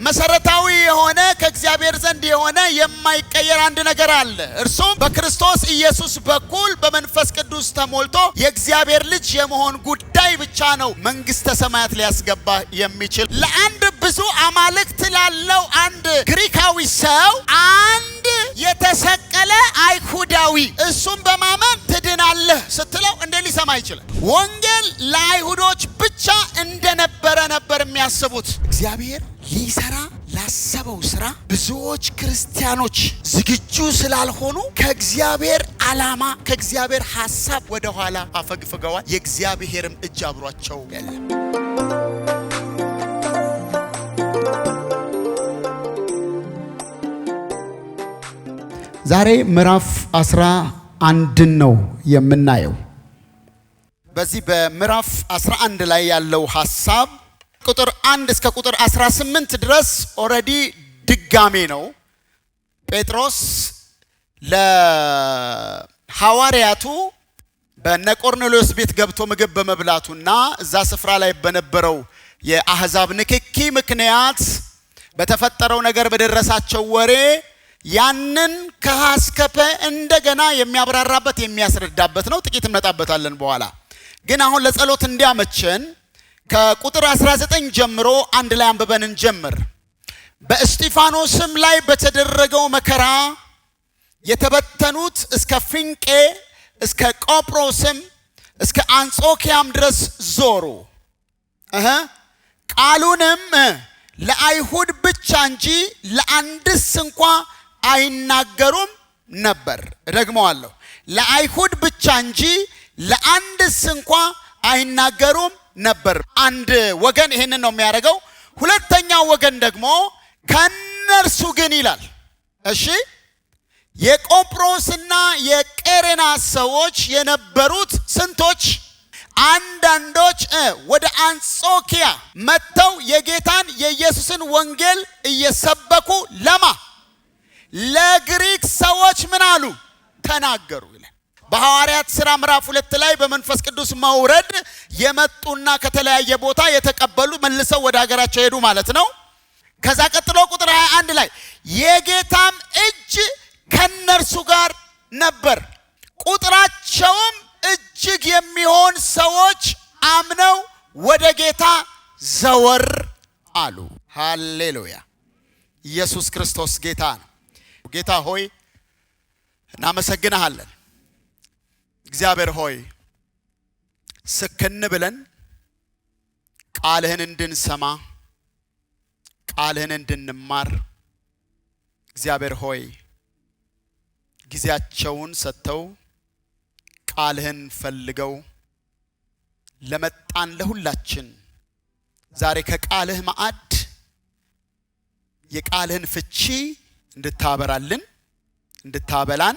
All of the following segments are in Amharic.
መሰረታዊ የሆነ ከእግዚአብሔር ዘንድ የሆነ የማይቀየር አንድ ነገር አለ። እርሱም በክርስቶስ ኢየሱስ በኩል በመንፈስ ቅዱስ ተሞልቶ የእግዚአብሔር ልጅ የመሆን ጉዳይ ብቻ ነው መንግስተ ሰማያት ሊያስገባ የሚችል። ለአንድ ብዙ አማልክት ላለው አንድ ግሪካዊ ሰው አንድ የተሰቀለ አይሁዳዊ እሱም በማመን ትድናለህ ስትለው እንዴ ሊሰማ ይችላል? ወንጌል ለአይሁዶች ብቻ እንደነበረ ነበር የሚያስቡት። እግዚአብሔር ሊሰራ ላሰበው ስራ ብዙዎች ክርስቲያኖች ዝግጁ ስላልሆኑ ከእግዚአብሔር ዓላማ ከእግዚአብሔር ሐሳብ ወደ ኋላ አፈግፍገዋል። የእግዚአብሔርም እጅ አብሯቸው የለም። ዛሬ ምዕራፍ 11ን ነው የምናየው። በዚህ በምዕራፍ 11 ላይ ያለው ሐሳብ ቁጥር 1 እስከ ቁጥር 18 ድረስ already ድጋሜ ነው። ጴጥሮስ ለሐዋርያቱ በነ ቆርኔሌዎስ ቤት ገብቶ ምግብ በመብላቱና እዛ ስፍራ ላይ በነበረው የአሕዛብ ንክኪ ምክንያት በተፈጠረው ነገር በደረሳቸው ወሬ ያንን ከሀ እስከ ፐ እንደገና የሚያብራራበት የሚያስረዳበት ነው። ጥቂት እንመጣበታለን በኋላ። ግን አሁን ለጸሎት እንዲያመቸን ከቁጥር 19 ጀምሮ አንድ ላይ አንብበን እንጀምር። በእስጢፋኖስም ላይ በተደረገው መከራ የተበተኑት እስከ ፊንቄ እስከ ቆጵሮስም እስከ አንጾኪያም ድረስ ዞሩ። ቃሉንም ለአይሁድ ብቻ እንጂ ለአንድስ እንኳ አይናገሩም ነበር። እደግመዋለሁ፣ ለአይሁድ ብቻ እንጂ ለአንድስ እንኳ አይናገሩም ነበር። አንድ ወገን ይሄንን ነው የሚያደርገው። ሁለተኛው ወገን ደግሞ ከነርሱ ግን ይላል። እሺ፣ የቆጵሮስና የቀሬና ሰዎች የነበሩት ስንቶች? አንዳንዶች ወደ አንጾኪያ መጥተው የጌታን የኢየሱስን ወንጌል እየሰበኩ ለማ ለግሪክ ሰዎች ምን አሉ? ተናገሩ ይላል። በሐዋርያት ሥራ ምዕራፍ 2 ላይ በመንፈስ ቅዱስ መውረድ የመጡና ከተለያየ ቦታ የተቀበሉ መልሰው ወደ ሀገራቸው ሄዱ ማለት ነው። ከዛ ቀጥሎ ቁጥር 21 ላይ የጌታም እጅ ከነርሱ ጋር ነበር፣ ቁጥራቸውም እጅግ የሚሆን ሰዎች አምነው ወደ ጌታ ዘወር አሉ። ሃሌሉያ! ኢየሱስ ክርስቶስ ጌታ ነው። ጌታ ሆይ እናመሰግንሃለን። እግዚአብሔር ሆይ ስክን ብለን ቃልህን እንድንሰማ ቃልህን እንድንማር እግዚአብሔር ሆይ ጊዜያቸውን ሰጥተው ቃልህን ፈልገው ለመጣን ለሁላችን ዛሬ ከቃልህ ማዕድ የቃልህን ፍቺ እንድታበራልን እንድታበላን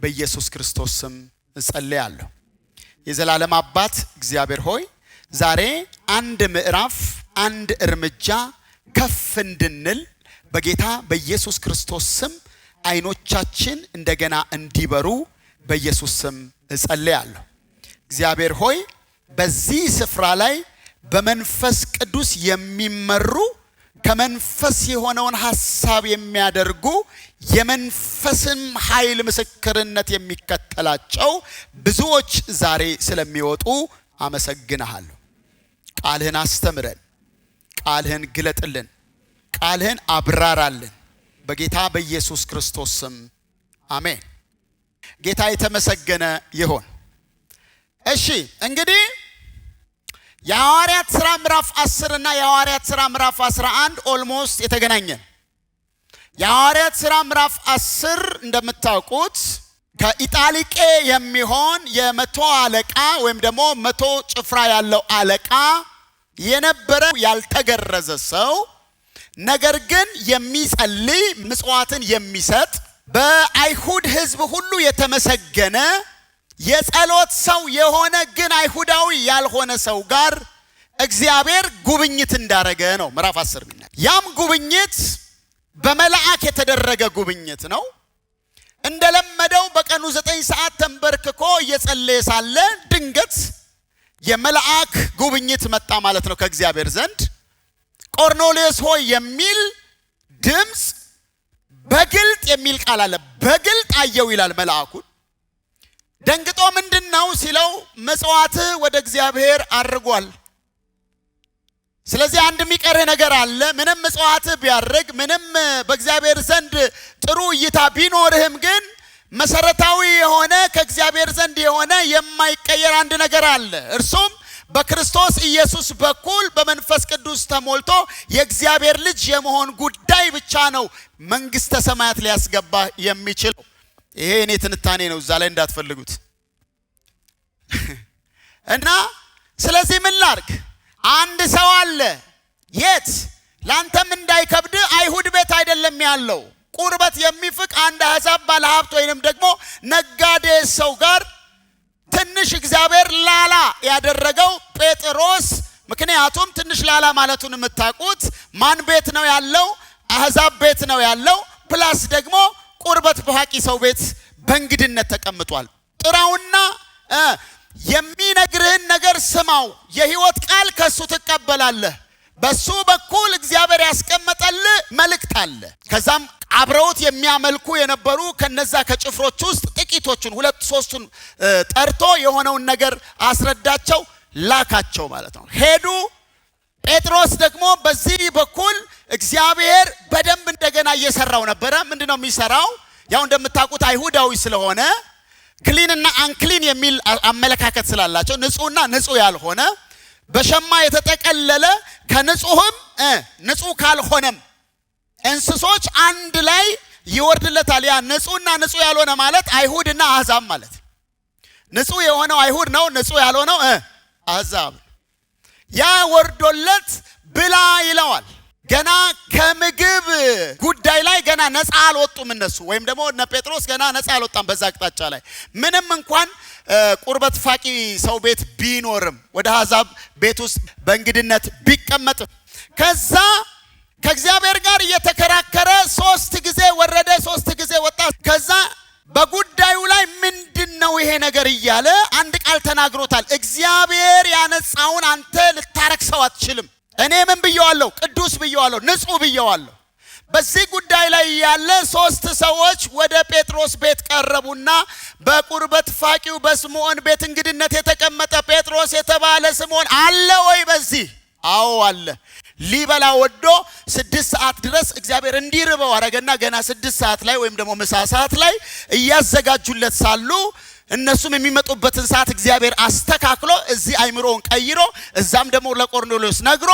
በኢየሱስ ክርስቶስ ስም እጸልያለሁ። የዘላለም አባት እግዚአብሔር ሆይ ዛሬ አንድ ምዕራፍ አንድ እርምጃ ከፍ እንድንል በጌታ በኢየሱስ ክርስቶስ ስም አይኖቻችን እንደገና እንዲበሩ በኢየሱስ ስም እጸልያለሁ። እግዚአብሔር ሆይ በዚህ ስፍራ ላይ በመንፈስ ቅዱስ የሚመሩ ከመንፈስ የሆነውን ሐሳብ የሚያደርጉ የመንፈስም ኃይል ምስክርነት የሚከተላቸው ብዙዎች ዛሬ ስለሚወጡ አመሰግንሃለሁ። ቃልህን አስተምረን፣ ቃልህን ግለጥልን፣ ቃልህን አብራራልን። በጌታ በኢየሱስ ክርስቶስ ስም አሜን። ጌታ የተመሰገነ ይሁን። እሺ፣ እንግዲህ የሐዋርያት ሥራ ምዕራፍ 10 እና የሐዋርያት ሥራ ምዕራፍ 11 almost የተገናኘ። የሐዋርያት ሥራ ምዕራፍ 10 እንደምታውቁት ከኢጣሊቄ የሚሆን የመቶ አለቃ ወይም ደግሞ 100 ጭፍራ ያለው አለቃ የነበረ ያልተገረዘ ሰው ነገር ግን የሚጸልይ ምጽዋትን የሚሰጥ በአይሁድ ሕዝብ ሁሉ የተመሰገነ የጸሎት ሰው የሆነ ግን አይሁዳዊ ያልሆነ ሰው ጋር እግዚአብሔር ጉብኝት እንዳረገ ነው ምዕራፍ 10 የሚናገር። ያም ጉብኝት በመልአክ የተደረገ ጉብኝት ነው። እንደለመደው በቀኑ 9 ሰዓት ተንበርክኮ እየጸለየ ሳለ ድንገት የመልአክ ጉብኝት መጣ ማለት ነው ከእግዚአብሔር ዘንድ። ቆርኔሌዎስ ሆይ የሚል ድምፅ በግልጥ የሚል ቃል አለ። በግልጥ አየው ይላል መልአኩን። ደንግጦ ምንድን ነው ሲለው ምጽዋትህ ወደ እግዚአብሔር አርጓል። ስለዚህ አንድ የሚቀርህ ነገር አለ። ምንም ምጽዋትህ ቢያርግ፣ ምንም በእግዚአብሔር ዘንድ ጥሩ እይታ ቢኖርህም ግን መሰረታዊ የሆነ ከእግዚአብሔር ዘንድ የሆነ የማይቀየር አንድ ነገር አለ። እርሱም በክርስቶስ ኢየሱስ በኩል በመንፈስ ቅዱስ ተሞልቶ የእግዚአብሔር ልጅ የመሆን ጉዳይ ብቻ ነው መንግስተ ሰማያት ሊያስገባ የሚችለው። ይሄ እኔ ትንታኔ ነው፣ እዛ ላይ እንዳትፈልጉት። እና ስለዚህ ምን ላርግ? አንድ ሰው አለ። የት? ላንተም እንዳይከብድ አይሁድ ቤት አይደለም ያለው፣ ቁርበት የሚፍቅ አንድ አሕዛብ ባለሀብት ወይንም ደግሞ ነጋዴ ሰው ጋር ትንሽ እግዚአብሔር ላላ ያደረገው ጴጥሮስ። ምክንያቱም ትንሽ ላላ ማለቱን የምታውቁት ማን ቤት ነው ያለው? አሕዛብ ቤት ነው ያለው። Plus ደግሞ ቁርበት ፋቂ ሰው ቤት በእንግድነት ተቀምጧል። ጥራውና የሚነግርህን ነገር ስማው። የህይወት ቃል ከሱ ትቀበላለህ። በሱ በኩል እግዚአብሔር ያስቀመጠልህ መልእክት አለ። ከዛም አብረውት የሚያመልኩ የነበሩ ከነዛ ከጭፍሮች ውስጥ ጥቂቶቹን ሁለት ሶስቱን ጠርቶ የሆነውን ነገር አስረዳቸው፣ ላካቸው ማለት ነው። ሄዱ። ጴጥሮስ ደግሞ በዚህ በኩል እግዚአብሔር በደንብ እንደገና እየሰራው ነበረ። ምንድን ነው የሚሰራው? ያው እንደምታውቁት አይሁዳዊ ስለሆነ clean እና unclean የሚል አመለካከት ስላላቸው፣ ንጹህና ንጹህ ያልሆነ፣ በሸማ የተጠቀለለ ከንጹህም ንጹህ ካልሆነም እንስሶች አንድ ላይ ይወርድለታል። ያ ንጹህና ንጹህ ያልሆነ ማለት አይሁድና አሕዛብ ማለት፣ ንጹህ የሆነው አይሁድ ነው፣ ንጹህ ያልሆነው አሕዛብ። ያ ወርዶለት ብላ ይለዋል። ገና ከምግብ ጉዳይ ላይ ገና ነፃ አልወጡም እነሱ፣ ወይም ደግሞ እነ ጴጥሮስ ገና ነፃ አልወጣም በዛ አቅጣጫ ላይ፣ ምንም እንኳን ቁርበት ፋቂ ሰው ቤት ቢኖርም፣ ወደ አሕዛብ ቤት ውስጥ በእንግድነት ቢቀመጥም። ከዛ ከእግዚአብሔር ጋር እየተከራከረ ሶስት ጊዜ ወረደ፣ ሶስት ጊዜ ወጣ። ከዛ በጉዳዩ ላይ ምንድን ነው ይሄ ነገር እያለ አንድ ቃል ተናግሮታል። እግዚአብሔር ያነጻውን አንተ ልታረክሰው አትችልም። እኔ ምን ብየዋለሁ? ቅዱስ ብየዋለሁ፣ ንጹህ ብየዋለሁ። በዚህ ጉዳይ ላይ ያለ ሶስት ሰዎች ወደ ጴጥሮስ ቤት ቀረቡና በቁርበት ፋቂው በስምዖን ቤት እንግድነት የተቀመጠ ጴጥሮስ የተባለ ስምዖን አለ ወይ በዚህ? አዎ አለ። ሊበላ ወዶ 6 ሰዓት ድረስ እግዚአብሔር እንዲርበው አረገና ገና 6 ሰዓት ላይ ወይም ደግሞ ምሳ ሰዓት ላይ እያዘጋጁለት ሳሉ እነሱም የሚመጡበትን ሰዓት እግዚአብሔር አስተካክሎ እዚህ አይምሮውን ቀይሮ እዛም ደግሞ ለቆርኔሌዎስ ነግሮ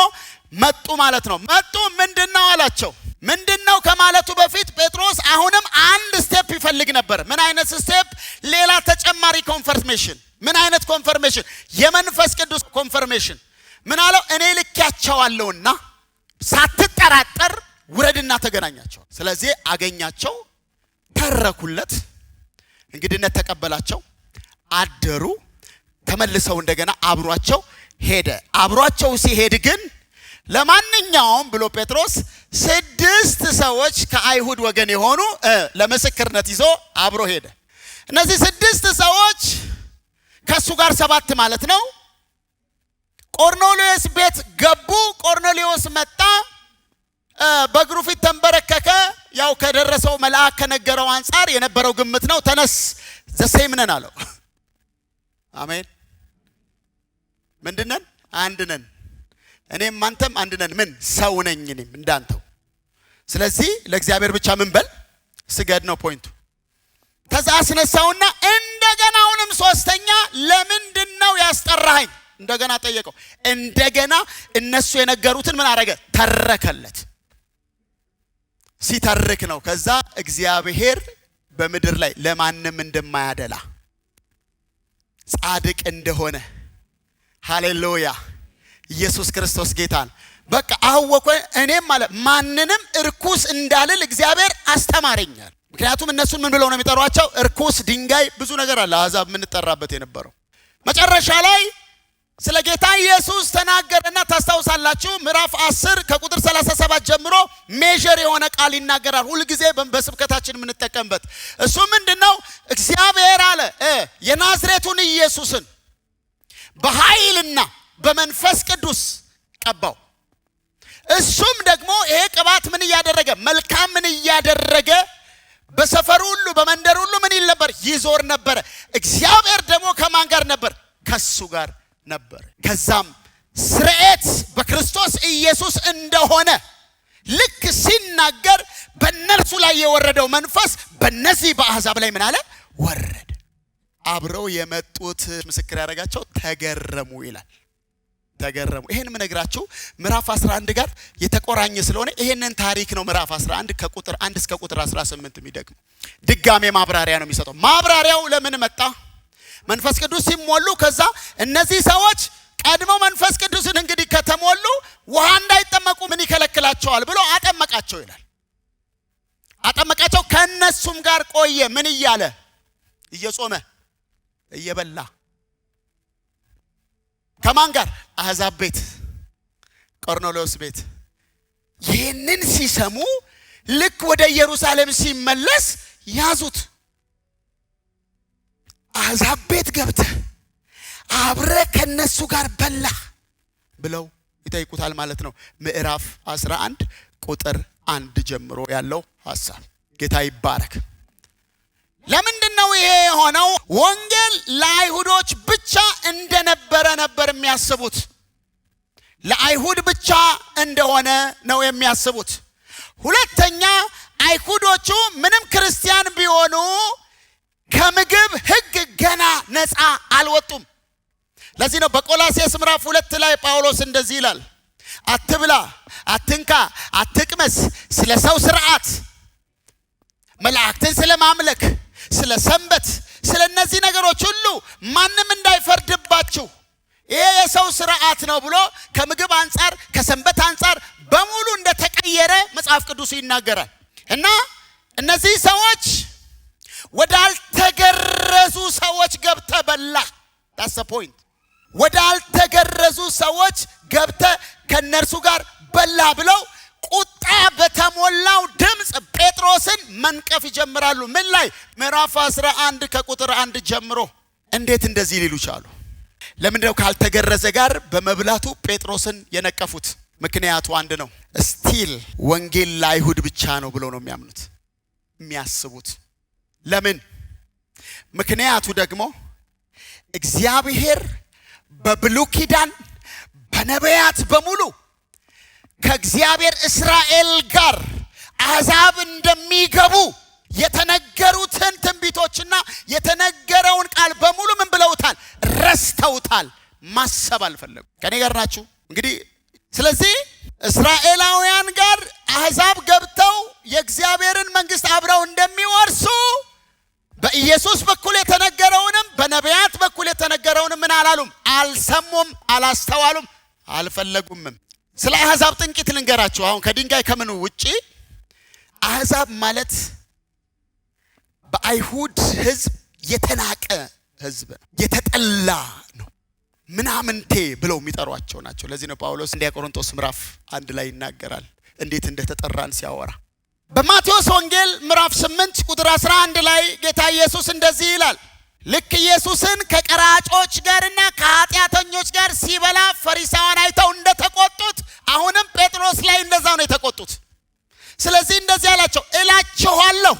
መጡ ማለት ነው። መጡ። ምንድን ነው አላቸው። ምንድን ነው ከማለቱ በፊት ጴጥሮስ አሁንም አንድ step ይፈልግ ነበር። ምን አይነት step? ሌላ ተጨማሪ confirmation። ምን አይነት confirmation? የመንፈስ ቅዱስ confirmation። ምን አለው? እኔ ልኬያቸዋለሁና ሳትጠራጠር ውረድና ተገናኛቸው። ስለዚህ አገኛቸው፣ ተረኩለት፣ እንግድነት ተቀበላቸው፣ አደሩ። ተመልሰው እንደገና አብሯቸው ሄደ። አብሯቸው ሲሄድ ግን ለማንኛውም ብሎ ጴጥሮስ ስድስት ሰዎች ከአይሁድ ወገን የሆኑ ለምስክርነት ይዞ አብሮ ሄደ። እነዚህ ስድስት ሰዎች ከእሱ ጋር ሰባት ማለት ነው። ቆርኔሌዎስ ቤት ገቡ። ቆርኔሌዎስ መጣ፣ በእግሩ ፊት ተንበረከከ። ያው ከደረሰው መልአክ ከነገረው አንጻር የነበረው ግምት ነው። ተነስ፣ the same ነን አለው። አሜን። ምንድነን? አንድ ነን። እኔም አንተም አንድ ነን። ምን ሰው ነኝ እኔም እንዳንተው። ስለዚህ ለእግዚአብሔር ብቻ ምን በል፣ ስገድ ነው point ኡ። ከዛ አስነሳውና እንደገና አሁንም ሶስተኛ ለምንድን ነው ያስጠራኸኝ? እንደገና ጠየቀው። እንደገና እነሱ የነገሩትን ምን አረገ? ተረከለት። ሲተርክ ነው ከዛ እግዚአብሔር በምድር ላይ ለማንም እንደማያደላ፣ ጻድቅ እንደሆነ። ሃሌሉያ፣ ኢየሱስ ክርስቶስ ጌታ ነው። በቃ አወኩ። እኔም ማለት ማንንም እርኩስ እንዳልል እግዚአብሔር አስተማረኛል። ምክንያቱም እነሱን ምን ብለው ነው የሚጠሯቸው? እርኩስ፣ ድንጋይ፣ ብዙ ነገር አለ አሕዛብ የምንጠራበት የነበረው። መጨረሻ ላይ ስለ ጌታ ኢየሱስ ተናገረና ታስታውሳላችሁ፣ ምዕራፍ 10 ከቁጥር 37 ጀምሮ major የሆነ ቃል ይናገራል። ሁልጊዜ በስብከታችን የምንጠቀምበት እሱ ምንድን ነው? እግዚአብሔር አለ የናዝሬቱን ኢየሱስን በኃይልና በመንፈስ ቅዱስ ቀባው። እሱም ደግሞ ይሄ ቅባት ምን እያደረገ፣ መልካም ምን እያደረገ በሰፈሩ ሁሉ በመንደር ሁሉ ምን ይል ነበር? ይዞር ነበረ። እግዚአብሔር ደግሞ ከማን ጋር ነበር? ከሱ ጋር ነበር። ከዛም ስርየት በክርስቶስ ኢየሱስ እንደሆነ ልክ ሲናገር በእነርሱ ላይ የወረደው መንፈስ በእነዚህ በአሕዛብ ላይ ምን አለ? ወረደ። አብረው የመጡት ምስክር ያደረጋቸው ተገረሙ ይላል። ተገረሙ። ይሄን የምነግራችሁ ምዕራፍ 11 ጋር የተቆራኘ ስለሆነ ይሄንን ታሪክ ነው። ምዕራፍ 11 ከቁጥር 1 እስከ ቁጥር 18 የሚደግመው ድጋሜ ማብራሪያ ነው የሚሰጠው። ማብራሪያው ለምን መጣ? መንፈስ ቅዱስ ሲሞሉ፣ ከዛ እነዚህ ሰዎች ቀድመው መንፈስ ቅዱስን እንግዲህ ከተሞሉ ውሃ እንዳይጠመቁ ምን ይከለክላቸዋል ብሎ አጠመቃቸው ይላል። አጠመቃቸው። ከነሱም ጋር ቆየ። ምን እያለ? እየጾመ፣ እየበላ። ከማን ጋር? አሕዛብ ቤት፣ ቆርኔሌዎስ ቤት። ይህንን ሲሰሙ ልክ ወደ ኢየሩሳሌም ሲመለስ ያዙት። አሕዛብ ቤት ገብተህ አብረህ ከነሱ ጋር በላህ ብለው ይጠይቁታል ማለት ነው። ምዕራፍ 11 ቁጥር 1 ጀምሮ ያለው ሐሳብ። ጌታ ይባረክ። ለምንድን ነው ይሄ የሆነው? ወንጌል ለአይሁዶች ብቻ እንደነበረ ነበር የሚያስቡት። ለአይሁድ ብቻ እንደሆነ ነው የሚያስቡት። ሁለተኛ፣ አይሁዶቹ ምንም ክርስቲያን ቢሆኑ ከምግብ ሕግ ገና ነፃ አልወጡም። ለዚህ ነው በቆላሴስ ምዕራፍ 2 ላይ ጳውሎስ እንደዚህ ይላል፣ አትብላ፣ አትንካ፣ አትቅመስ፣ ስለ ሰው ስርዓት፣ መላእክትን ስለ ማምለክ፣ ስለ ሰንበት፣ ስለ እነዚህ ነገሮች ሁሉ ማንም እንዳይፈርድባችሁ፣ ይሄ የሰው ስርዓት ነው ብሎ ከምግብ አንጻር፣ ከሰንበት አንጻር በሙሉ እንደተቀየረ መጽሐፍ ቅዱስ ይናገራል። እና እነዚህ ሰዎች ወዳልተገረዙ ሰዎች ገብተህ በላህ። That's the point። ወዳልተገረዙ ሰዎች ገብተህ ከነርሱ ጋር በላህ ብለው ቁጣ በተሞላው ድምፅ ጴጥሮስን መንቀፍ ይጀምራሉ። ምን ላይ? ምዕራፍ 11 ከቁጥር 1 ጀምሮ። እንዴት እንደዚህ ሊሉ ቻሉ? ለምንድነው ካልተገረዘ ጋር በመብላቱ ጴጥሮስን የነቀፉት? ምክንያቱ አንድ ነው። Still ወንጌል ለአይሁድ ብቻ ነው ብለው ነው የሚያምኑት፣ የሚያስቡት። ለምን? ምክንያቱ ደግሞ እግዚአብሔር በብሉይ ኪዳን በነቢያት በሙሉ ከእግዚአብሔር እስራኤል ጋር አሕዛብ እንደሚገቡ የተነገሩትን ትንቢቶችና የተነገረውን ቃል በሙሉ ምን ብለውታል? ረስተውታል። ማሰብ አልፈለጉም። ከኔ ጋር ናችሁ? እንግዲህ ስለዚህ እስራኤላውያን ጋር አሕዛብ ገብተው የእግዚአብሔርን መንግስት አብረው እንደሚወርሱ በኢየሱስ በኩል የተነገረውንም በነቢያት በኩል የተነገረውንም ምን አላሉም? አልሰሙም፣ አላስተዋሉም፣ አልፈለጉምም። ስለ አሕዛብ ጥቂት ልንገራችሁ። አሁን ከድንጋይ ከምኑ ውጪ አሕዛብ ማለት በአይሁድ ሕዝብ የተናቀ ሕዝብ ነው፣ የተጠላ ነው፣ ምናምንቴ ብለው የሚጠሯቸው ናቸው። ለዚህ ነው ጳውሎስ አንደኛ ቆሮንቶስ ምዕራፍ 1 ላይ ይናገራል፣ እንዴት እንደተጠራን ሲያወራ። በማቴዎስ ወንጌል ምዕራፍ 8 ቁጥር 11 ላይ ጌታ ኢየሱስ እንደዚህ ይላል። ልክ ኢየሱስን ከቀራጮች ጋርና ከኃጢአተኞች ጋር ሲበላ ፈሪሳውያን አይተው እንደተቆጡት አሁንም ጴጥሮስ ላይ እንደዛው ነው የተቆጡት። ስለዚህ እንደዚህ አላቸው፣ እላችኋለሁ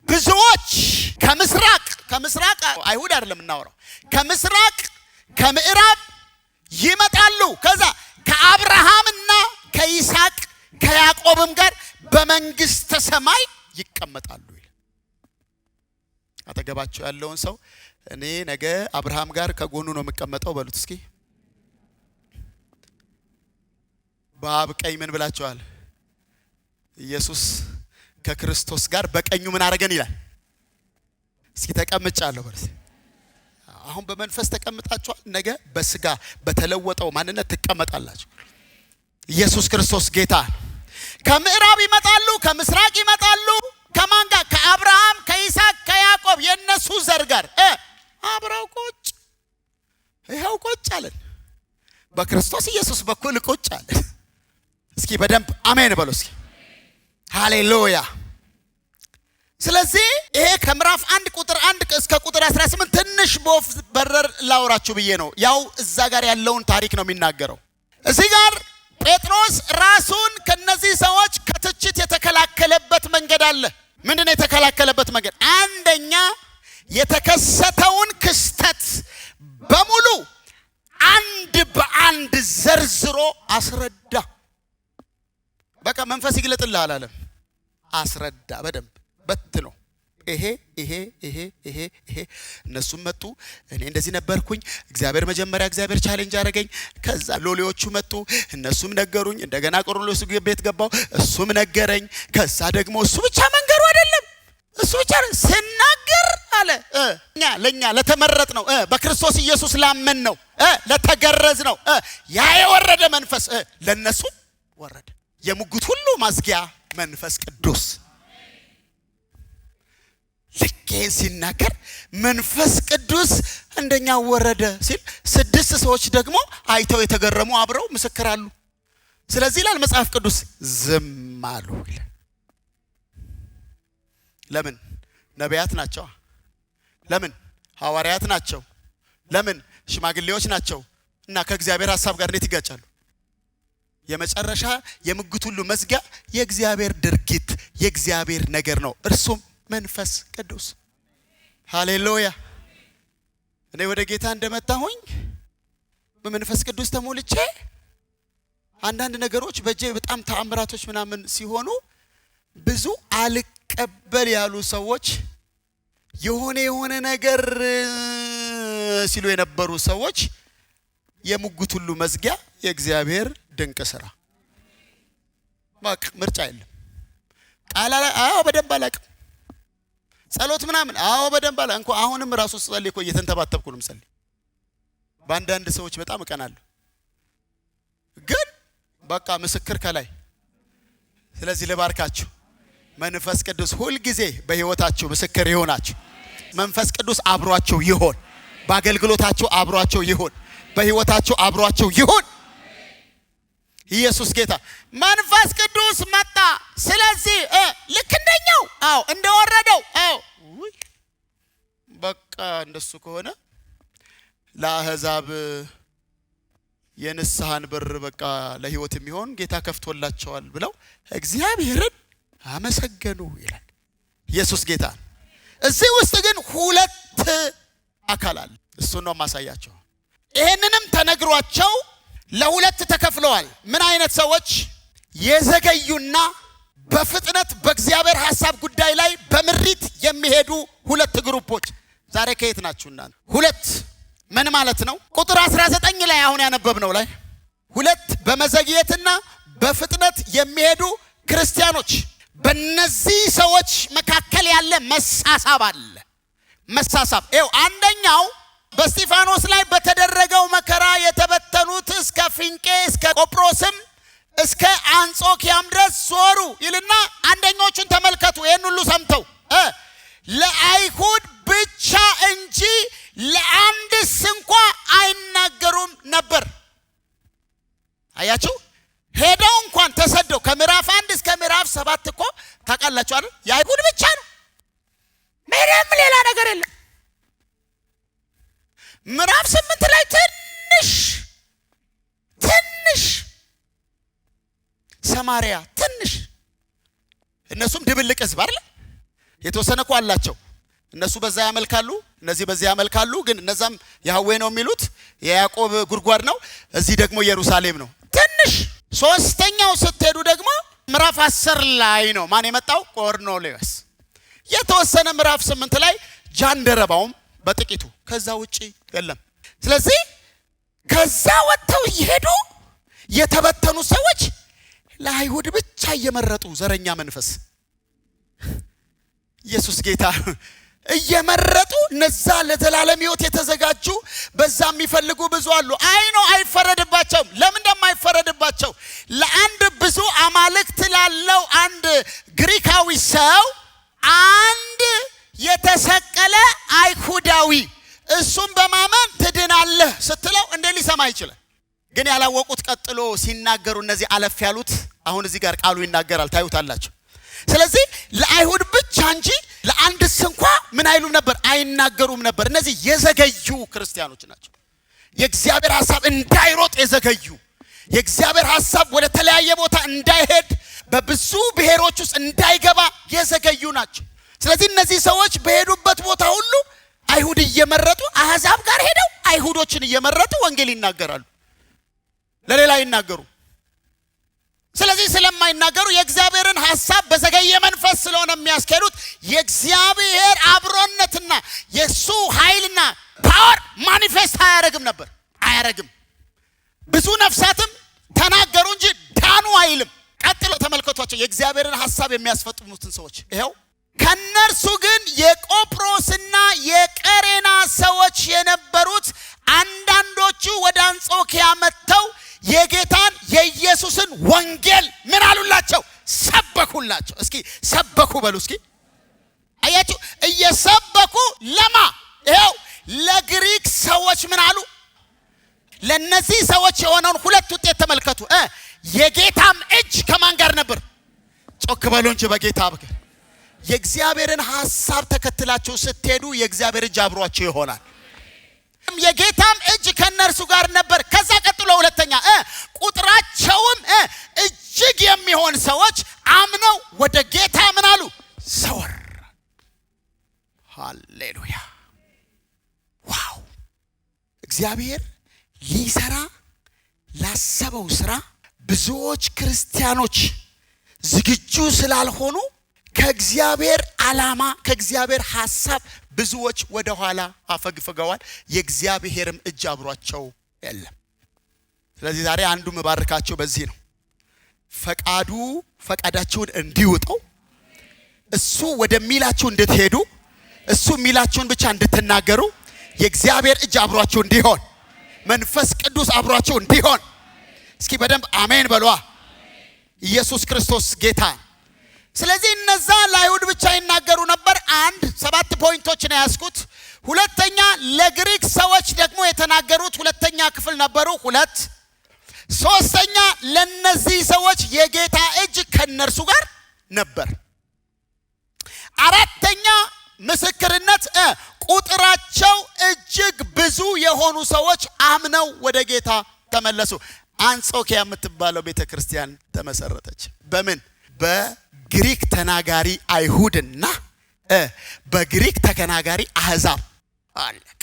ብዙዎች ከምስራቅ፣ ከምስራቅ አይሁድ አይደለም የምናወራው፣ ከምስራቅ ከምዕራብ ይመጣሉ። ከዛ ከአብርሃምና ከይስሐቅ ከያዕቆብም ጋር በመንግስተ ሰማይ ይቀመጣሉ ይላል። አጠገባቸው ያለውን ሰው እኔ ነገ አብርሃም ጋር ከጎኑ ነው የምቀመጠው በሉት እስኪ። በአብ ቀኝ ምን ብላችኋል? ኢየሱስ ከክርስቶስ ጋር በቀኙ ምን አደረገን ይላል። እስኪ ተቀምጫለሁ በሉት። አሁን በመንፈስ ተቀምጣችኋል። ነገ በስጋ በተለወጠው ማንነት ትቀመጣላችሁ። ኢየሱስ ክርስቶስ ጌታ። ከምዕራብ ይመጣሉ፣ ከምስራቅ ይመጣሉ። ከማን ጋር? ከአብርሃም፣ ከይስሐቅ፣ ከያዕቆብ የነሱ ዘር ጋር አብረው ቁጭ፣ ይኸው ቁጭ አለን። በክርስቶስ ኢየሱስ በኩል ቁጭ አለን። እስኪ በደንብ አሜን በሉ እስኪ። ሃሌሉያ። ስለዚህ ይሄ ከምዕራፍ 1 ቁጥር 1 እስከ ቁጥር 18 ትንሽ በወፍ በረር ላውራችሁ ብዬ ነው። ያው እዛ ጋር ያለውን ታሪክ ነው የሚናገረው። እዚህ ጋር ጴጥሮስ ራሱን ከነዚህ ሰዎች ከትችት የተከላከለበት መንገድ አለ። ምንድን ነው የተከላከለበት መንገድ? አንደኛ የተከሰተውን ክስተት በሙሉ አንድ በአንድ ዘርዝሮ አስረዳ። በቃ መንፈስ ይግለጥልህ አላለም። አስረዳ በደንብ በትኖ ይሄ ይሄ ይሄ ይሄ ይሄ እነሱም መጡ፣ እኔ እንደዚህ ነበርኩኝ። እግዚአብሔር መጀመሪያ እግዚአብሔር challenge አደረገኝ። ከዛ ሎሌዎቹ መጡ፣ እነሱም ነገሩኝ። እንደገና ቆርኔሌዎስ ቤት ገባው፣ እሱም ነገረኝ። ከዛ ደግሞ እሱ ብቻ መንገሩ አይደለም፣ እሱ ብቻ ስናገር አለ እኛ ለኛ ለተመረጥ ነው፣ በክርስቶስ ኢየሱስ ላመን ነው፣ ለተገረዝ ነው፣ ያ የወረደ መንፈስ ለነሱ ወረደ። የሙግት ሁሉ ማዝጊያ መንፈስ ቅዱስ። ልክ ይሄን ሲናገር መንፈስ ቅዱስ እንደኛ ወረደ ሲል 6 ሰዎች ደግሞ አይተው የተገረሙ አብረው ምስክር አሉ። ስለዚህ ይላል መጽሐፍ ቅዱስ ዝም አሉ ይላል። ለምን? ነቢያት ናቸው። ለምን? ሐዋርያት ናቸው። ለምን? ሽማግሌዎች ናቸው። እና ከእግዚአብሔር ሐሳብ ጋር እንዴት ይጋጫሉ? የመጨረሻ የሙግት ሁሉ መዝጊያ የእግዚአብሔር ድርጊት የእግዚአብሔር ነገር ነው፣ እርሱም መንፈስ ቅዱስ። ሃሌሉያ። እኔ ወደ ጌታ እንደመጣሁኝ በመንፈስ ቅዱስ ተሞልቼ አንዳንድ ነገሮች በእጄ በጣም ተአምራቶች ምናምን ሲሆኑ ብዙ አልቀበል ያሉ ሰዎች የሆነ የሆነ ነገር ሲሉ የነበሩ ሰዎች የሙግት ሁሉ መዝጊያ የእግዚአብሔር ድንቅ ስራ። በቃ ምርጫ የለም። ቃል አዎ በደንብ አላውቅም። ጸሎት ምናምን አዎ በደንብ አላ እንኳን አሁንም ራሱ ስጸልይ እኮ እየተንተባተብኩ ነው የምጸልይ። በአንዳንድ ሰዎች በጣም እቀናለሁ፣ ግን በቃ ምስክር ከላይ። ስለዚህ ልባርካችሁ። መንፈስ ቅዱስ ሁል ጊዜ በህይወታችሁ ምስክር ይሆናችሁ። መንፈስ ቅዱስ አብሯችሁ ይሆን። በአገልግሎታችሁ አብሯችሁ ይሆን። በህይወታችሁ አብሯችሁ ይሆን። ኢየሱስ ጌታ። መንፈስ ቅዱስ መጣ። ስለዚህ ልክ እንደኛው አዎ እንደወረደው አዎ በቃ እንደሱ ከሆነ ለአሕዛብ የንስሐን በር በቃ ለህይወት የሚሆን ጌታ ከፍቶላቸዋል ብለው እግዚአብሔርን አመሰገኑ ይላል። ኢየሱስ ጌታ። እዚህ ውስጥ ግን ሁለት አካል አለ። እሱን ነው ማሳያቸው። ይሄንንም ተነግሯቸው ለሁለት ተከፍለዋል። ምን አይነት ሰዎች? የዘገዩና በፍጥነት በእግዚአብሔር ሐሳብ ጉዳይ ላይ በምሪት የሚሄዱ ሁለት ግሩፖች። ዛሬ ከየት ናችሁ እናንተ? ሁለት ምን ማለት ነው? ቁጥር 19 ላይ አሁን ያነበብነው ላይ ሁለት በመዘግየትና በፍጥነት የሚሄዱ ክርስቲያኖች። በእነዚህ ሰዎች መካከል ያለ መሳሳብ አለ። መሳሳብ ይኸው አንደኛው በስጢፋኖስ ላይ በተደረገው መከራ የተበተኑት እስከ ፊንቄ እስከ ቆጵሮስም እስከ አንጾኪያም ድረስ ዞሩ ይልና አንደኞቹን ተመልከቱ። ይሄን ሁሉ ሰምተው ለአይሁድ ብቻ እንጂ ለአንድስ እንኳ አይናገሩም ነበር። አያችሁ፣ ሄደው እንኳን ተሰደው ከምዕራፍ 1 እስከ ምዕራፍ 7 እኮ ታውቃላችሁ አይደል? የአይሁድ ብቻ ነው፣ ምንም ሌላ ነገር የለም። ምዕራፍ 8 ላይ ትንሽ ትንሽ ሰማሪያ ትንሽ፣ እነሱም ድብልቅ ህዝብ አይደል? የተወሰነ እኮ አላቸው። እነሱ በዛ ያመልካሉ፣ እነዚህ በዛ ያመልካሉ። ግን እነዛም ያህዌ ነው የሚሉት፣ የያዕቆብ ጉድጓድ ነው። እዚህ ደግሞ ኢየሩሳሌም ነው። ትንሽ ሶስተኛው ስትሄዱ ደግሞ ምዕራፍ 10 ላይ ነው ማን የመጣው? ቆርኔሌዎስ። የተወሰነ ምዕራፍ 8 ላይ ጃንደረባውም በጥቂቱ፣ ከዛ ውጪ የለም። ስለዚህ ከዛ ወጥተው እየሄዱ የተበተኑ ሰዎች ለአይሁድ ብቻ እየመረጡ ዘረኛ መንፈስ ኢየሱስ ጌታ እየመረጡ እነዛ ለዘላለም ሕይወት የተዘጋጁ በዛ የሚፈልጉ ብዙ አሉ። አይኖ አይፈረድባቸውም። ለምን እንደማይፈረድባቸው? ለአንድ ብዙ አማልክት ላለው አንድ ግሪካዊ ሰው አንድ የተሰቀለ አይሁዳዊ እሱም በማመን ትድናለህ ስትለው እንዴ ሊሰማ ይችላል? ግን ያላወቁት ቀጥሎ ሲናገሩ እነዚህ አለፍ ያሉት አሁን እዚህ ጋር ቃሉ ይናገራል፣ ታዩታላችሁ። ስለዚህ ለአይሁድ ብቻ እንጂ ለአንድስ እንኳ ምን አይሉም ነበር፣ አይናገሩም ነበር። እነዚህ የዘገዩ ክርስቲያኖች ናቸው። የእግዚአብሔር ሐሳብ እንዳይሮጥ የዘገዩ፣ የእግዚአብሔር ሐሳብ ወደ ተለያየ ቦታ እንዳይሄድ፣ በብዙ ብሔሮች ውስጥ እንዳይገባ የዘገዩ ናቸው። ስለዚህ እነዚህ ሰዎች በሄዱበት ቦታ ሁሉ አይሁድ እየመረጡ፣ አሕዛብ ጋር ሄደው አይሁዶችን እየመረጡ ወንጌል ይናገራሉ። ለሌላ ይናገሩ። ስለዚህ ስለማይናገሩ፣ የእግዚአብሔርን ሐሳብ በዘገየ መንፈስ ስለሆነ የሚያስኬዱት፣ የእግዚአብሔር አብሮነትና የእሱ ኃይልና power manifest አያረግም ነበር፣ አያረግም። ብዙ ነፍሳትም ተናገሩ እንጂ ዳኑ አይልም። ቀጥሎ ተመልከቷቸው የእግዚአብሔርን ሐሳብ የሚያስፈጽሙትን ሰዎች። ይኸው፣ ከነርሱ ግን የቆጵሮስና የቀሬና ሰዎች የነበሩት አንዳንዶቹ ወደ አንጾኪያ መጥተው የጌታን የኢየሱስን ወንጌል ምን አሉላቸው? ሰበኩላቸው። እስኪ ሰበኩ በሉ እስኪ። አያችሁ፣ እየሰበኩ ለማ? ይኸው ለግሪክ ሰዎች ምን አሉ? ለነዚህ ሰዎች የሆነውን ሁለት ውጤት ተመልከቱ። የጌታም እጅ ከማን ጋር ነበር? ጮክ በሉ እንጂ በጌታ ብክር። የእግዚአብሔርን ሐሳብ ተከትላችሁ ስትሄዱ የእግዚአብሔር እጅ አብሯችሁ ይሆናል። የጌታም እጅ ከእነርሱ ጋር ነበር። ከዛ ቀጥሎ ሁለተኛ ቁጥራቸውም እጅግ የሚሆን ሰዎች አምነው ወደ ጌታ ምን አሉ? ዘወር። ሃሌሉያ! Wow! እግዚአብሔር ሊሰራ ላሰበው ስራ ብዙዎች ክርስቲያኖች ዝግጁ ስላልሆኑ ከእግዚአብሔር ዓላማ፣ ከእግዚአብሔር ሐሳብ ብዙዎች ወደ ኋላ አፈግፍገዋል። የእግዚአብሔርም እጅ አብሯቸው የለም። ስለዚህ ዛሬ አንዱ ምባርካቸው በዚህ ነው። ፈቃዱ ፈቃዳችሁን እንዲውጠው፣ እሱ ወደሚላችሁ እንድትሄዱ፣ እሱ የሚላችሁን ብቻ እንድትናገሩ፣ የእግዚአብሔር እጅ አብሯችሁ እንዲሆን፣ መንፈስ ቅዱስ አብሯችሁ እንዲሆን፣ እስኪ በደንብ አሜን በሏ። ኢየሱስ ክርስቶስ ጌታ። ስለዚህ እነዛ ለአይሁድ ብቻ ይናገሩ ነበር። አንድ ሰባት point ኦች ነው ያዝኩት። ሁለተኛ ለግሪክ ሰዎች ደግሞ የተናገሩት ሁለተኛ ክፍል ነበሩ። ሁለት። ሶስተኛ ለነዚህ ሰዎች የጌታ እጅ ከነርሱ ጋር ነበር። አራተኛ ምስክርነት፣ ቁጥራቸው እጅግ ብዙ የሆኑ ሰዎች አምነው ወደ ጌታ ተመለሱ። አንጾኪያ የምትባለው ቤተ ክርስቲያን ተመሰረተች። በምን? በግሪክ ተናጋሪ አይሁድና በግሪክ ተናጋሪ አህዛብ። አለቅ።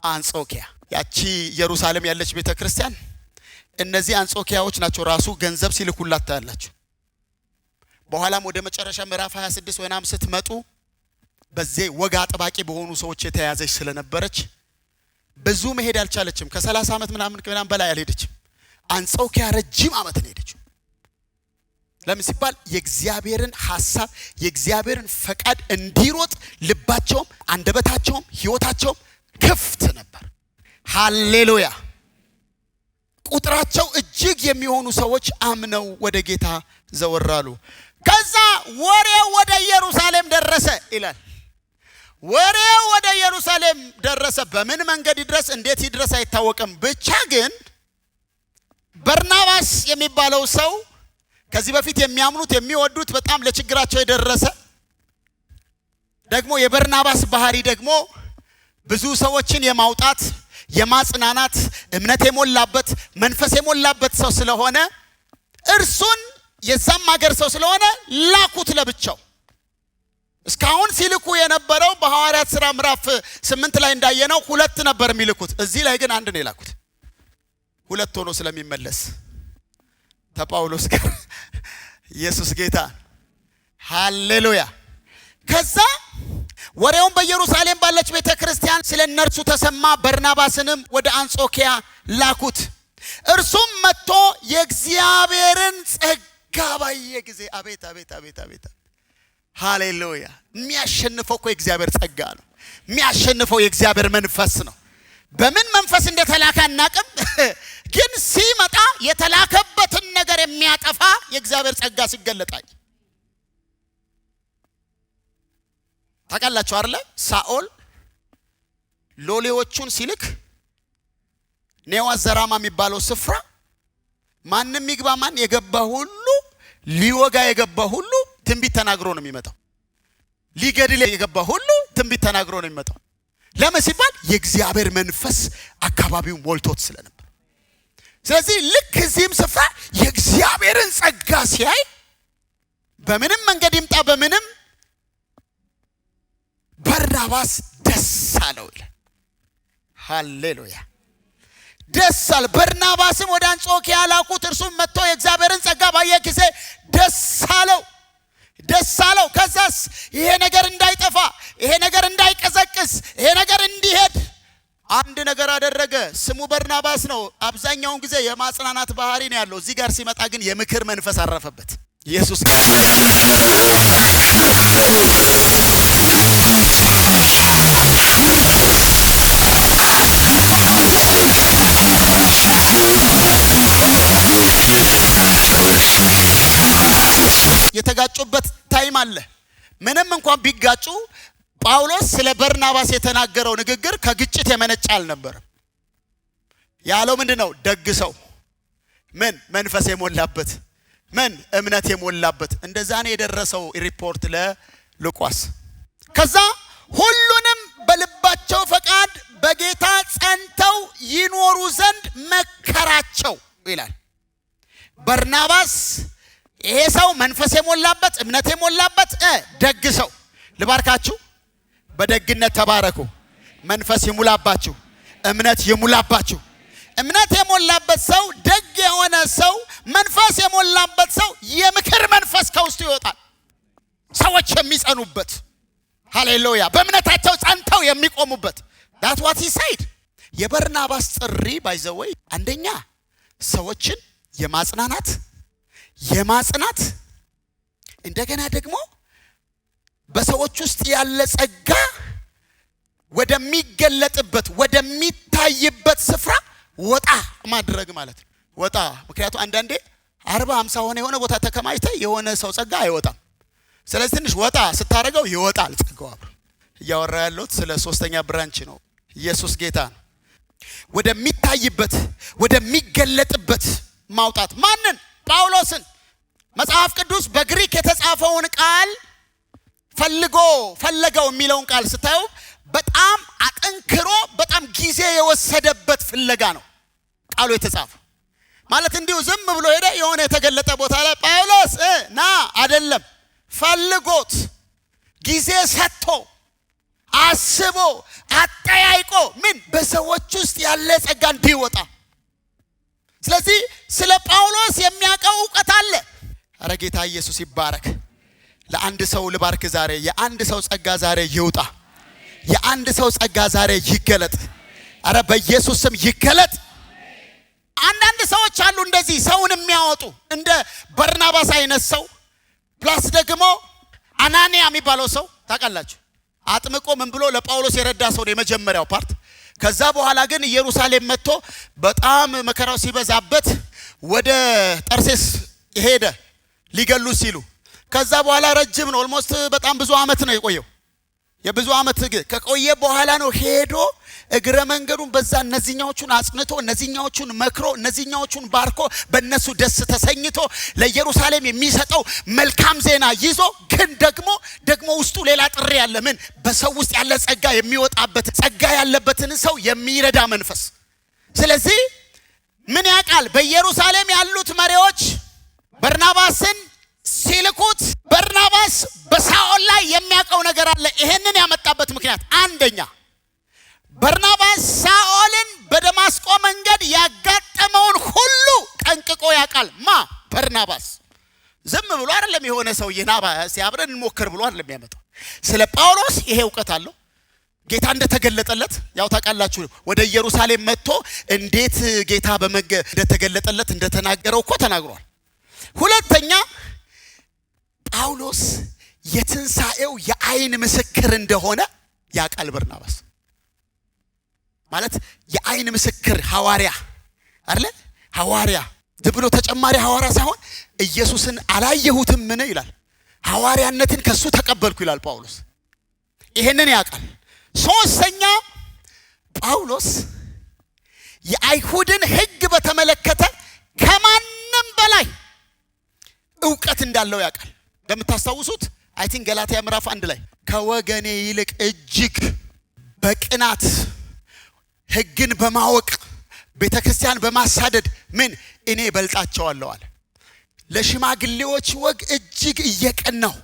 አንጾኪያ፣ ያቺ ኢየሩሳሌም ያለች ቤተ ክርስቲያን እነዚህ አንጾኪያዎች ናቸው። ራሱ ገንዘብ ሲልኩላት ታያላችሁ። በኋላም ወደ መጨረሻ ምዕራፍ 26 ወይናም ስትመጡ በዚህ ወግ አጥባቂ በሆኑ ሰዎች የተያዘች ስለነበረች ብዙ መሄድ አልቻለችም። ከ30 ዓመት ምናምን ምናምን በላይ አልሄደችም። አንጾኪያ ረጅም ዓመት ነው ሄደችው። ለምን ሲባል የእግዚአብሔርን ሐሳብ፣ የእግዚአብሔርን ፈቃድ እንዲሮጥ ልባቸውም አንደበታቸውም ሕይወታቸውም ክፍት ነበር። ሃሌሉያ! ቁጥራቸው እጅግ የሚሆኑ ሰዎች አምነው ወደ ጌታ ዘወራሉ። ከዛ ወሬው ወደ ኢየሩሳሌም ደረሰ ይላል። ወሬው ወደ ኢየሩሳሌም ደረሰ። በምን መንገድ ይድረስ፣ እንዴት ይድረስ አይታወቅም። ብቻ ግን በርናባስ የሚባለው ሰው፣ ከዚህ በፊት የሚያምኑት፣ የሚወዱት፣ በጣም ለችግራቸው የደረሰ፣ ደግሞ የበርናባስ ባህሪ ደግሞ ብዙ ሰዎችን የማውጣት፣ የማጽናናት፣ እምነት የሞላበት፣ መንፈስ የሞላበት ሰው ስለሆነ፣ እርሱን የዛም ሀገር ሰው ስለሆነ ላኩት ለብቻው። እስካሁን ሲልኩ የነበረው በሐዋርያት ሥራ ምዕራፍ 8 ላይ እንዳየነው ሁለት ነበር የሚልኩት። እዚህ ላይ ግን አንድ ነው የላኩት። ሁለት ሆኖ ስለሚመለስ ከጳውሎስ ጋር። ኢየሱስ ጌታ። ሃሌሉያ። ከዛ ወሬውን በኢየሩሳሌም ባለች ቤተ ክርስቲያን ስለ እነርሱ ተሰማ። በርናባስንም ወደ አንጾኪያ ላኩት። እርሱም መጥቶ የእግዚአብሔርን ጸጋ ባየ ጊዜ፣ አቤት አቤት አቤት አቤት፣ ሃሌሉያ! የሚያሸንፈው እኮ የእግዚአብሔር ጸጋ ነው። የሚያሸንፈው የእግዚአብሔር መንፈስ ነው። በምን መንፈስ እንደተላከ አናቅም፣ ግን ሲመጣ የተላከበትን ነገር የሚያጠፋ የእግዚአብሔር ጸጋ ሲገለጣኝ ታውቃላችሁ አይደለ? ሳኦል ሎሌዎቹን ሲልክ ኔዋ ዘራማ የሚባለው ስፍራ ማንም ይግባ ማን፣ የገባ ሁሉ፣ ሊወጋ የገባ ሁሉ ትንቢት ተናግሮ ነው የሚመጣው። ሊገድል የገባ ሁሉ ትንቢት ተናግሮ ነው የሚመጣው። ለምን ሲባል የእግዚአብሔር መንፈስ አካባቢው ሞልቶት ስለነበር። ስለዚህ ልክ እዚህም ስፍራ የእግዚአብሔርን ጸጋ ሲያይ በምንም መንገድ ይምጣ በምንም በርናባስ ደስ አለው ይላል። ሃሌሉያ፣ ደስ አለ። በርናባስም ወደ አንጾኪያ ላኩት። እርሱም መጥቶ የእግዚአብሔርን ጸጋ ባየ ጊዜ ደስ አለው፣ ደስ አለው። ከዛስ ይሄ ነገር እንዳይጠፋ፣ ይሄ ነገር እንዳይቀዘቅዝ፣ ይሄ ነገር እንዲሄድ አንድ ነገር አደረገ። ስሙ በርናባስ ነው። አብዛኛውን ጊዜ የማጽናናት ባህሪ ነው ያለው። እዚህ ጋር ሲመጣ ግን የምክር መንፈስ አረፈበት። ኢየሱስ የተጋጩበት time አለ። ምንም እንኳን ቢጋጩ ጳውሎስ ስለ በርናባስ የተናገረው ንግግር ከግጭት የመነጨ አልነበረም። ያለው ምንድነው? ደግ ሰው፣ ምን መንፈስ የሞላበት፣ ምን እምነት የሞላበት። እንደዛ ነው የደረሰው ሪፖርት ለሉቃስ። ከዛ ሁሉንም በልባቸው ፈቃድ በጌታ ጸንተው ይኖሩ ዘንድ መከራቸው ይላል። በርናባስ ይሄ ሰው መንፈስ የሞላበት፣ እምነት የሞላበት ደግ ሰው። ልባርካችሁ፣ በደግነት ተባረኩ። መንፈስ ይሙላባችሁ፣ እምነት ይሙላባችሁ። እምነት የሞላበት ሰው፣ ደግ የሆነ ሰው፣ መንፈስ የሞላበት ሰው የምክር መንፈስ ከውስጡ ይወጣል። ሰዎች የሚጸኑበት፣ ሃሌሉያ፣ በእምነታቸው ጸንተው የሚቆሙበት። That's what he said። የበርናባስ ጥሪ by the way አንደኛ ሰዎችን የማጽናት፣ እንደገና ደግሞ በሰዎች ውስጥ ያለ ጸጋ ወደሚገለጥበት፣ ወደሚታይበት ስፍራ ወጣ ማድረግ ማለት ነው። ወጣ፣ ምክንያቱም አንዳንዴ 40 50 ሆነ የሆነ ቦታ ተከማችተ የሆነ ሰው ጸጋ አይወጣም። ስለዚህ ትንሽ ወጣ ስታደርገው ይወጣል ጸጋው አብሮ። እያወራ ያለሁት ስለ ሶስተኛ branch ነው። ኢየሱስ ጌታ ነው። ወደሚታይበት፣ ወደሚገለጥበት ማውጣት። ማንን? ጳውሎስን። መጽሐፍ ቅዱስ በግሪክ የተጻፈውን ቃል ፈልጎ ፈለገው የሚለውን ቃል ስታዩ በጣም አጠንክሮ በጣም ጊዜ የወሰደበት ፍለጋ ነው ቃሉ የተጻፈው። ማለት እንዲሁ ዝም ብሎ ሄደ የሆነ የተገለጠ ቦታ ላይ ጳውሎስ ና አይደለም። ፈልጎት፣ ጊዜ ሰጥቶ፣ አስቦ፣ አጠያይቆ ምን በሰዎች ውስጥ ያለ ጸጋ እንዲወጣ። ስለዚህ ስለ ጳውሎስ የሚያውቀው እውቀት አለ። ኧረ ጌታ ኢየሱስ ይባረክ። ለአንድ ሰው ልባርክ ዛሬ። የአንድ ሰው ጸጋ ዛሬ ይውጣ። የአንድ ሰው ጸጋ ዛሬ ይገለጥ። ኧረ በኢየሱስ ስም ይገለጥ። አንዳንድ ሰዎች አሉ እንደዚህ ሰውን የሚያወጡ፣ እንደ በርናባስ አይነት ሰው። Plus ደግሞ አናንያ የሚባለው ሰው ታውቃላችሁ። አጥምቆ ምን ብሎ ለጳውሎስ የረዳ ሰው ነው የመጀመሪያው part። ከዛ በኋላ ግን ኢየሩሳሌም መጥቶ በጣም መከራው ሲበዛበት ወደ ጠርሴስ ሄደ ሊገሉ ሲሉ። ከዛ በኋላ ረጅም ነው፣ almost በጣም ብዙ አመት ነው የቆየው። የብዙ አመት ከቆየ በኋላ ነው ሄዶ እግረ መንገዱን በዛ እነዚህኛዎቹን አጽንቶ፣ እነዚህኛዎቹን መክሮ፣ እነዚህኛዎቹን ባርኮ፣ በእነሱ ደስ ተሰኝቶ፣ ለኢየሩሳሌም የሚሰጠው መልካም ዜና ይዞ፣ ግን ደግሞ ውስጡ ሌላ ጥሪ ያለ፣ ምን በሰው ውስጥ ያለ ጸጋ የሚወጣበት፣ ጸጋ ያለበትን ሰው የሚረዳ መንፈስ። ስለዚህ ምን ያውቃል? በኢየሩሳሌም ያሉት መሪዎች በርናባስን ሲልኩት በርናባስ በሳኦል ላይ የሚያውቀው ነገር አለ። ይሄንን ያመጣበት ምክንያት አንደኛ በርናባስ ሳኦልን በደማስቆ መንገድ ያጋጠመውን ሁሉ ጠንቅቆ ያውቃል። ማ? በርናባስ። ዝም ብሎ አይደለም፣ የሆነ ሰውዬ ና አብረን እንሞክር ብሎ አይደለም ያመጣው። ስለ ጳውሎስ ይሄ እውቀት አለው። ጌታ እንደተገለጠለት ያው ታውቃላችሁ። ወደ ኢየሩሳሌም መጥቶ እንዴት ጌታ እንደተገለጠለት እንደተናገረው እኮ ተናግሯል። ሁለተኛ ጳውሎስ የትንሣኤው የአይን ምስክር እንደሆነ ያውቃል በርናባስ። ማለት የአይን ምስክር ሐዋርያ አይደለ? ሐዋርያ ዝም ብሎ ተጨማሪ ሐዋርያ ሳይሆን ኢየሱስን አላየሁትም ምን ይላል? ሐዋርያነትን ከሱ ተቀበልኩ ይላል ጳውሎስ። ይሄንን ያውቃል። ሶስተኛ ጳውሎስ የአይሁድን ሕግ በተመለከተ ከማንም በላይ እውቀት እንዳለው ያውቃል። እንደምታስታውሱት I think ገላትያ ምዕራፍ 1 ላይ ከወገኔ ይልቅ እጅግ በቅናት ሕግን በማወቅ ቤተ ክርስቲያን በማሳደድ ምን እኔ በልጣቸዋለሁ አለ። ለሽማግሌዎች ወግ እጅግ እየቀናሁ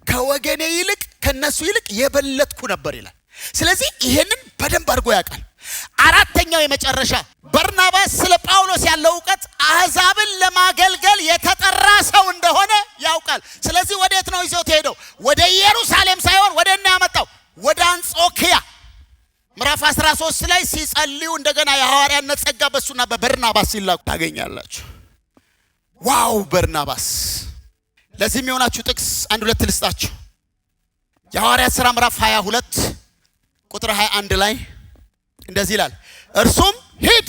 ከወገኔ ይልቅ ከነሱ ይልቅ የበለጥኩ ነበር ይላል። ስለዚህ ይሄንን በደንብ አድርጎ ያውቃል። አራተኛው የመጨረሻ በርናባስ ስለ ጳውሎስ ያለው እውቀት አሕዛብን ለማገልገል የተጠራ ሰው እንደሆነ ያውቃል። ስለዚህ ወዴት ነው ይዞት ሄደው? ወደ ኢየሩሳሌም ሳይሆን ወደ እና ያመጣው ወደ አንጾኪያ። ምዕራፍ 13 ላይ ሲጸልዩ እንደገና የሐዋርያነት ጸጋ በሱና በበርናባስ ሲላኩ ታገኛላችሁ። Wow በርናባስ! ለዚህ የሚሆናችሁ ጥቅስ አንድ ሁለት ልስጣችሁ። የሐዋርያት ሥራ ምዕራፍ 22 ቁጥር 21 ላይ እንደዚህ ይላል፣ እርሱም ሂድ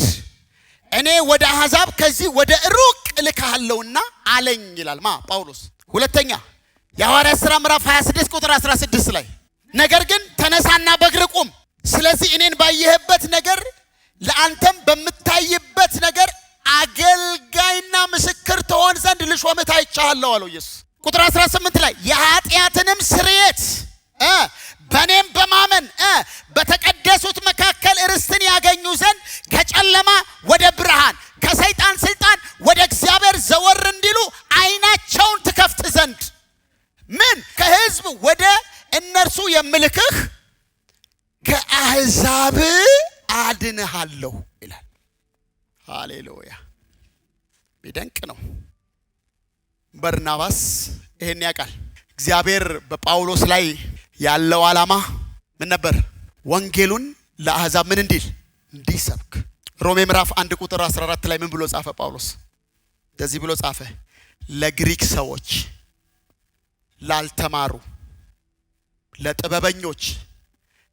እኔ ወደ አሕዛብ ከዚህ ወደ ሩቅ እልክሃለሁና አለኝ ይላል። ማ ጳውሎስ። ሁለተኛ የሐዋርያት ሥራ ምዕራፍ 26 ቁጥር 16 ላይ ነገር ግን ተነሳና በእግርህ ቁም፣ ስለዚህ እኔን ባየህበት ነገር ለአንተም በምታይበት ነገር አገልጋይና ምስክር ትሆን ዘንድ ልሾምህ ታይቻለሁ አለው ኢየሱስ። ቁጥር 18 ላይ የኃጢአትንም ስርየት በእኔም በማመን በተቀደሱት መካከል ርስትን ያገኙ ዘንድ ከጨለማ ወደ ብርሃን ከሰይጣን ስልጣን ወደ እግዚአብሔር ዘወር እንዲሉ ዓይናቸውን ትከፍት ዘንድ ምን ከሕዝብ ወደ እነርሱ የምልክህ ከአሕዛብ አድንሃለሁ ይላል። ሃሌሉያ! ቢደንቅ ነው። በርናባስ ይሄን ያውቃል። እግዚአብሔር በጳውሎስ ላይ ያለው ዓላማ ምን ነበር? ወንጌሉን ለአሕዛብ ምን እንዲል እንዲሰብክ። ሮሜ ምዕራፍ 1 ቁጥር 14 ላይ ምን ብሎ ጻፈ ጳውሎስ? እንደዚህ ብሎ ጻፈ፣ ለግሪክ ሰዎች፣ ላልተማሩ፣ ለጥበበኞች፣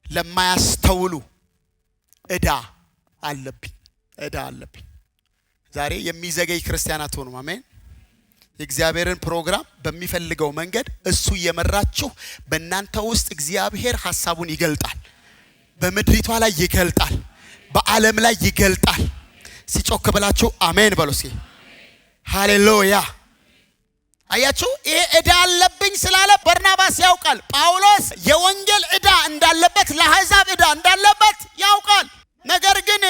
ለማያስተውሉ ዕዳ አለብኝ፣ ዕዳ አለብኝ። ዛሬ የሚዘገይ ክርስቲያን አትሆኑም። አሜን። የእግዚአብሔርን ፕሮግራም በሚፈልገው መንገድ እሱ እየመራችሁ በእናንተ ውስጥ እግዚአብሔር ሐሳቡን ይገልጣል። በምድሪቷ ላይ ይገልጣል። በዓለም ላይ ይገልጣል። ሲጮክ ብላችሁ አሜን በሉ እስኪ። ሃሌሉያ። አያችሁ፣ ይሄ ዕዳ አለብኝ ስላለ በርናባስ ያውቃል። ጳውሎስ የወንጌል ዕዳ እንዳለበት፣ ለአሕዛብ ዕዳ እንዳለበት ያውቃል። ነገር ግን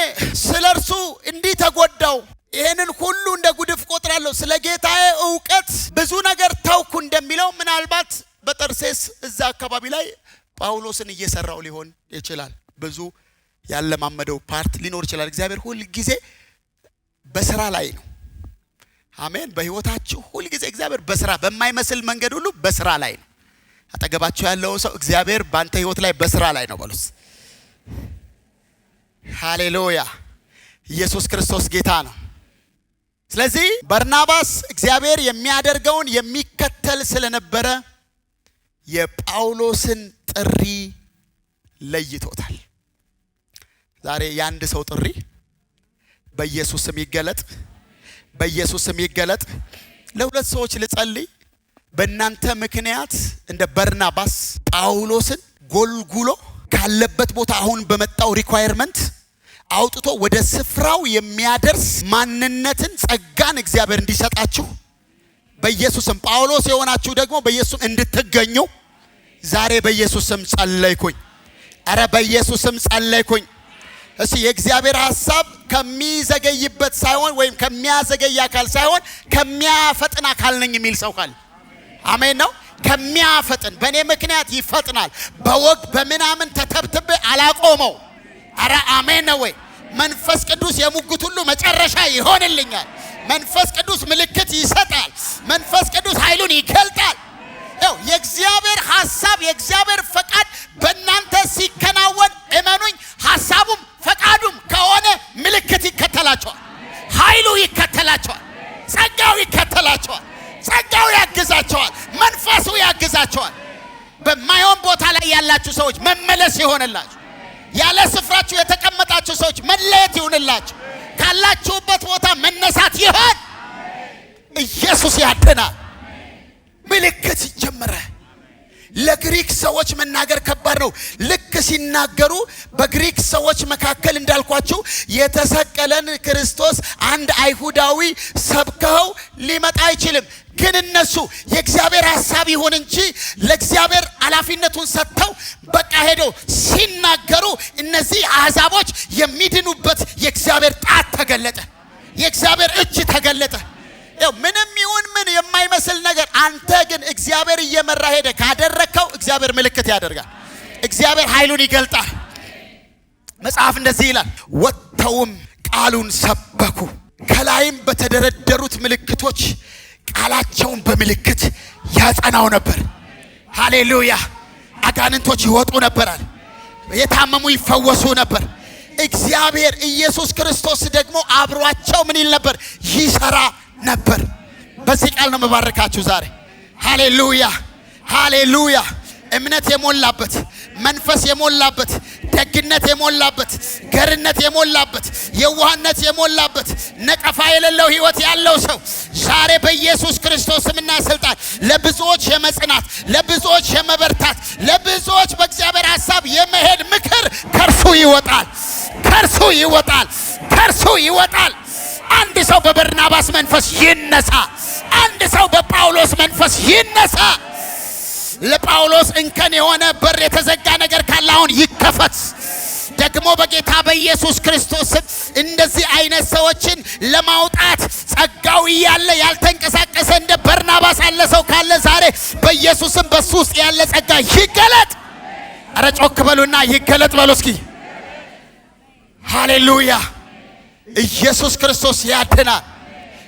ስለ እርሱ እንዲህ ተጎዳው፣ ይህንን ሁሉ እንደ ጉድፍ ቆጥራለሁ፣ ስለ ጌታዬ እውቀት ብዙ ነገር ተውኩ እንደሚለው ምናልባት በጠርሴስ እዛ አካባቢ ላይ ጳውሎስን እየሰራው ሊሆን ይችላል። ብዙ ያለማመደው part ሊኖር ይችላል። እግዚአብሔር ሁል ጊዜ በስራ ላይ ነው። አሜን። በህይወታችሁ ሁል ጊዜ እግዚአብሔር በስራ በማይመስል መንገድ ሁሉ በስራ ላይ ነው። አጠገባችሁ ያለው ሰው እግዚአብሔር በአንተ ህይወት ላይ በስራ ላይ ነው በሉት። ሃሌሉያ። ኢየሱስ ክርስቶስ ጌታ ነው። ስለዚህ በርናባስ እግዚአብሔር የሚያደርገውን የሚከተል ስለነበረ የጳውሎስን ጥሪ ለይቶታል። ዛሬ የአንድ ሰው ጥሪ በኢየሱስ ስም ይገለጥ፣ በኢየሱስ ስም ይገለጥ። ለሁለት ሰዎች ልጸልይ። በእናንተ ምክንያት እንደ በርናባስ ጳውሎስን ጎልጉሎ ካለበት ቦታ አሁን በመጣው requirement አውጥቶ ወደ ስፍራው የሚያደርስ ማንነትን ጸጋን እግዚአብሔር እንዲሰጣችሁ በኢየሱስም ጳውሎስ የሆናችሁ ደግሞ በኢየሱስም እንድትገኙ ዛሬ በኢየሱስም ጸለይኩኝ። አረ በኢየሱስም ጸለይኩኝ። እስቲ የእግዚአብሔር ሐሳብ ከሚዘገይበት ሳይሆን ወይም ከሚያዘገይ አካል ሳይሆን ከሚያፈጥን አካል ነኝ የሚል ሰው ካለ አሜን ነው። ከሚያፈጥን በእኔ ምክንያት ይፈጥናል። በወግ በምናምን ተተብትቤ አላቆመው። አረ አሜን ነው ወይ? መንፈስ ቅዱስ የሙግት ሁሉ መጨረሻ ይሆንልኛል። መንፈስ ቅዱስ ምልክት ይሰጣል። መንፈስ ቅዱስ ኃይሉን ይገልጣል። ያው የእግዚአብሔር ሐሳብ የእግዚአብሔር ፈቃድ በእናንተ ሲከናወን እመኑኝ፣ ሐሳቡም ፈቃዱም ከሆነ ምልክት ይከተላቸዋል፣ ኃይሉ ይከተላቸዋል፣ ጸጋው ይከተላቸዋል፣ ጸጋው ያግዛቸዋል፣ መንፈሱ ያግዛቸዋል። በማይሆን ቦታ ላይ ያላችሁ ሰዎች መመለስ ይሆንላችሁ። ያለ ስፍራችሁ የተቀመጣችሁ ሰዎች መለየት ይሁንላችሁ። ካላችሁበት ቦታ መነሳት ይሆን። ኢየሱስ ያድናል። ምልክት ጀመረ። ለግሪክ ሰዎች መናገር ከባድ ነው። ልክ ሲናገሩ በግሪክ ሰዎች መካከል እንዳልኳችሁ የተሰቀለን ክርስቶስ አንድ አይሁዳዊ ሰብከው ሊመጣ አይችልም። ግን እነሱ የእግዚአብሔር ሐሳብ ይሁን እንጂ ለእግዚአብሔር ኃላፊነቱን ሰጥተው በቃ ሄደው ሲናገሩ እነዚህ አሕዛቦች የሚድኑበት የእግዚአብሔር ጣት ተገለጠ፣ የእግዚአብሔር እጅ ተገለጠ። ያው ምንም ይሁን ምን የማይመስል ነገር፣ አንተ ግን እግዚአብሔር እየመራ ሄደ ካደረግከው እግዚአብሔር ምልክት ያደርጋል። እግዚአብሔር ኃይሉን ይገልጣል። መጽሐፍ እንደዚህ ይላል፣ ወጥተውም ቃሉን ሰበኩ፣ ከላይም በተደረደሩት ምልክቶች ቃላቸውን በምልክት ያጸናው ነበር። ሃሌሉያ! አጋንንቶች ይወጡ ነበራል። የታመሙ ይፈወሱ ነበር። እግዚአብሔር ኢየሱስ ክርስቶስ ደግሞ አብሯቸው ምን ይል ነበር? ይሰራ ነበር። በዚህ ቃል ነው የምባርካችሁ ዛሬ። ሃሌሉያ ሃሌሉያ። እምነት የሞላበት፣ መንፈስ የሞላበት፣ ደግነት የሞላበት፣ ገርነት የሞላበት፣ የዋህነት የሞላበት፣ ነቀፋ የሌለው ሕይወት ያለው ሰው ዛሬ በኢየሱስ ክርስቶስ ስምና ስልጣን ለብዙዎች የመጽናት፣ ለብዙዎች የመበርታት፣ ለብዙዎች በእግዚአብሔር ሐሳብ የመሄድ ምክር ከእርሱ ይወጣል፣ ከእርሱ ይወጣል፣ ከእርሱ ይወጣል። አንድ ሰው በበርናባስ መንፈስ ይነሳ። አንድ ሰው በጳውሎስ መንፈስ ይነሳ። ለጳውሎስ እንከን የሆነ በር የተዘጋ ነገር ካለ አሁን ይከፈት። ደግሞ በጌታ በኢየሱስ ክርስቶስ ስም እንደዚህ አይነት ሰዎችን ለማውጣት ጸጋው እያለ ያልተንቀሳቀሰ እንደ በርናባስ ያለ ሰው ካለ ዛሬ በኢየሱስም በሱ ውስጥ ያለ ጸጋ ይገለጥ። ኧረ ጮክ በሉና ይገለጥ በሉ እስኪ። ሃሌሉያ! ኢየሱስ ክርስቶስ ያድናል።